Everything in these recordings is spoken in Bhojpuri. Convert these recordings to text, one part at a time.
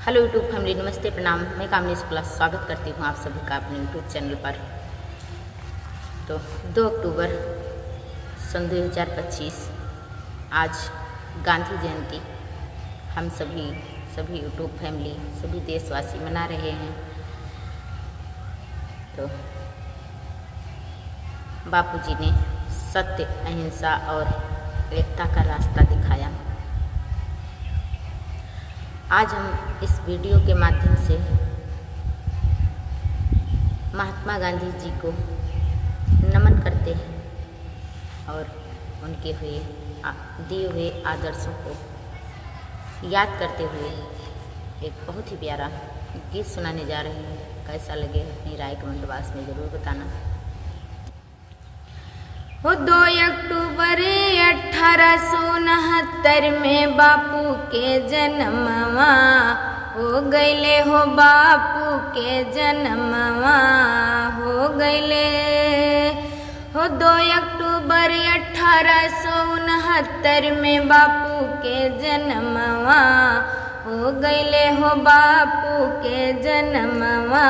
हेलो यूट्यूब फैमिली, नमस्ते, प्रणाम। मैं कामिनी शुक्ला स्वागत करती हूँ आप सभी का अपने यूट्यूब चैनल पर। तो 2 अक्टूबर सन 2025 आज गांधी जयंती हम सभी यूट्यूब फैमिली, सभी देशवासी मना रहे हैं। तो बापूजी ने सत्य, अहिंसा और एकता का रास्ता दिखाया। आज हम इस वीडियो के माध्यम से महात्मा गांधी जी को नमन करते हैं और उनके हुए दिए हुए आदर्शों को याद करते हुए एक बहुत ही प्यारा गीत सुनाने जा रहे हैं। कैसा लगे अपनी राय कमेंट बॉक्स में ज़रूर बताना। हो 2 अक्टूबर 1869 में बापू के जन्मवा हो गईले, हो बापू के जन्मवा हो गईले। हो 2 अक्टूबर 1869 में बापू के जन्मवा हो गईले, हो बापू के जन्मवा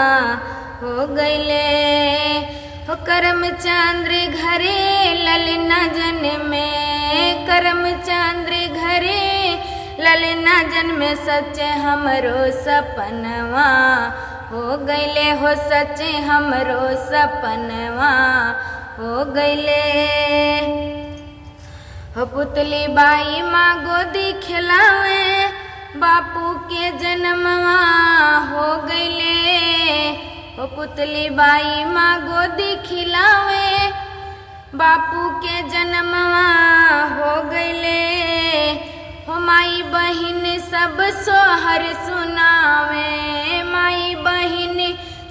हो गईले। हो करमचंद्र घरे ललना जन्मे, करमचंद्र घरे ललना जन्मे, सच्चे हमरो सपनवा हो गईले, हो सच्चे हमरो सपनवा हो गईले। हो पुतली बाई माँ गोदी खिलावे बापू के जन्मवा हो गईले। हो पुतली बाई माँ गोदी खिलावे बापू के जन्मवा हो गईले। हो माई बहिन सब सोहर सुनावे, माई बहिन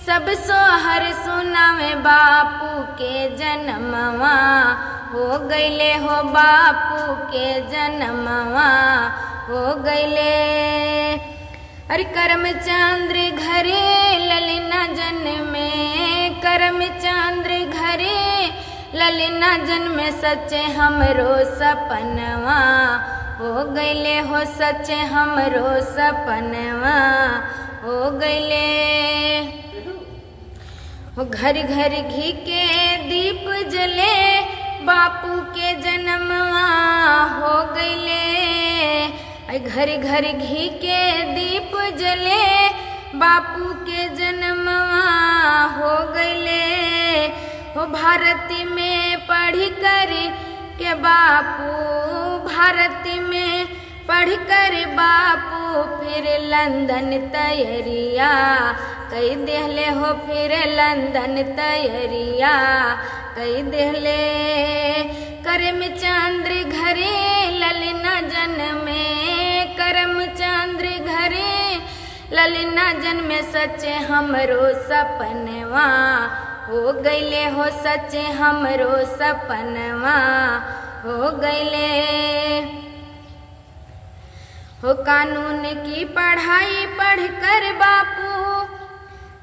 सब सोहर सुनावे, बापू के जन्मवा हो गईले, हो बापू के जन्मवा हो गईले। अरे करमचंद्र घरे ललना जन्मे, करमचंद्र घरे ललना जन्मे, सच्चे हमरो सपनवा हो गईले, हो सच्चे हमरो सपनवा हो गईले। हो घर घर घी के दीप जले बापू के जन्मवा हो गईले। घर घर घी के दीप जले बापू के जन्मवा हो गईले। हो भारत में पढ़ कर के बापू, भारत में पढ़ कर बापू फिर लंदन तैयारिया कई देहले, हो फिर लंदन तैयारिया कई देहले। करमचंद्र घरे ललना जन्मे, करमचंद्र घरे ललना जन्मे, सच्चे हमरो सपनवा हो गईले, हो सच्चे हमरो सपनवा हो गईले। हो कानून की पढ़ाई पढ़ कर बापू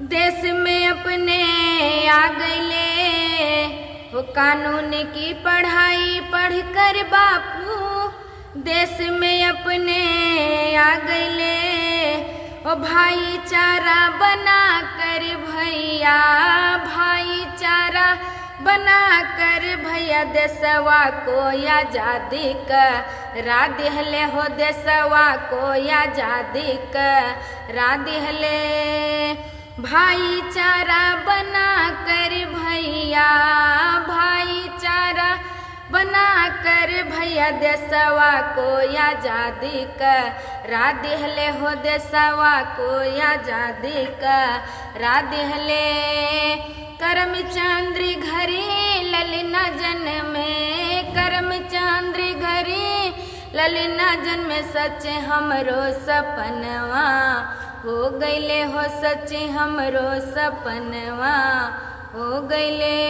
देश में अपने आ गईले। हो कानून की पढ़ाई पढ़ कर बापू देश में अपने आ गईले। ओ भाईचारा बना कर भैया, भाईचारा बना कर भैया, देशवा को आजादी करा दिहले, हो देशवा को आजादी करा दिहले। भाईचारा बना कर भैया, भाईचारा बना कर भैया, देशवा को आजादी करा दिहले, हो देशवा को आजादी करा दिहले। करमचंद्र घरे ललना जन्मे, करमचंद्र घरे ललना जन्मे, सच्चे हमरो सपनवा हो गईले, हो सच्चे हमरो सपनवा हो गईले।